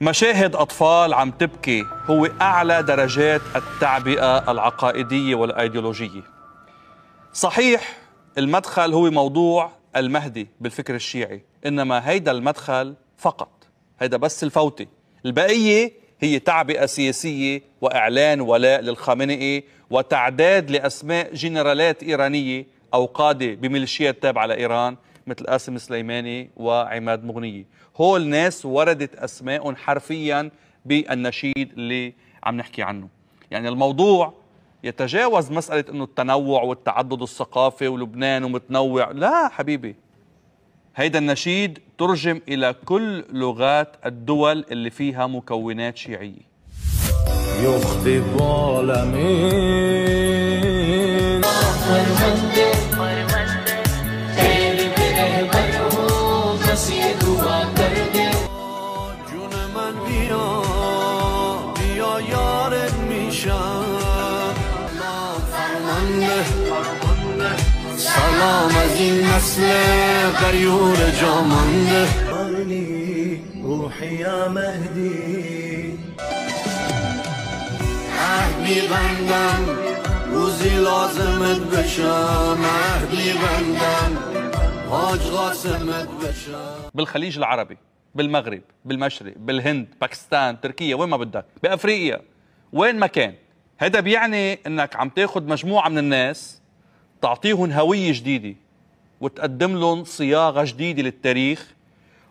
مشاهد أطفال عم تبكي هو أعلى درجات التعبئة العقائدية والأيديولوجية. صحيح المدخل هو موضوع المهدي بالفكر الشيعي، إنما هيدا المدخل فقط، هيدا بس الفوتة، البقية هي تعبئة سياسية وإعلان ولاء للخامنئي وتعداد لأسماء جنرالات إيرانية أو قادة بميليشيات تابعة لإيران مثل قاسم سليماني وعماد مغنية. هول ناس وردت أسماء حرفيا بالنشيد اللي عم نحكي عنه. يعني الموضوع يتجاوز مسألة أنه التنوع والتعدد الثقافي ولبنان ومتنوع، لا حبيبي، هيدا النشيد ترجم إلى كل لغات الدول اللي فيها مكونات شيعية. يخطب العالمين جون من بیا بیا یارت میشم فرمانده سلام از این نسل غیور جامانده روحی یا مهدی عهد میبندم روزی لازمت بشم عهد میبندم حاج قاسمت بشم. بالخليج العربي، بالمغرب، بالمشرق، بالهند، باكستان، تركيا، وين ما بدك، بأفريقيا، وين ما كان. هذا بيعني انك عم تاخذ مجموعة من الناس تعطيهم هوية جديدة وتقدم لهم صياغة جديدة للتاريخ،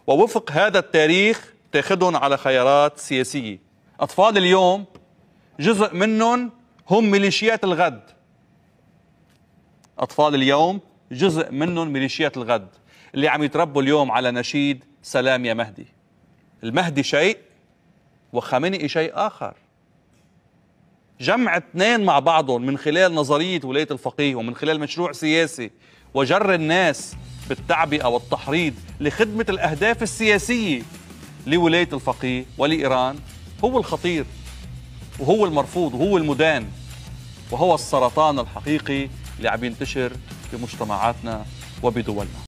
ووفق هذا التاريخ تاخذهم على خيارات سياسية. أطفال اليوم جزء منهم هم ميليشيات الغد. أطفال اليوم جزء منهم ميليشيات الغد اللي عم يتربوا اليوم على نشيد سلام يا مهدي. المهدي شيء وخامنئي شيء آخر. جمع اثنين مع بعضهم من خلال نظرية ولاية الفقيه ومن خلال مشروع سياسي وجر الناس بالتعبئة والتحريض لخدمة الأهداف السياسية لولاية الفقيه ولإيران هو الخطير وهو المرفوض وهو المدان وهو السرطان الحقيقي اللي عم ينتشر بمجتمعاتنا وبدولنا.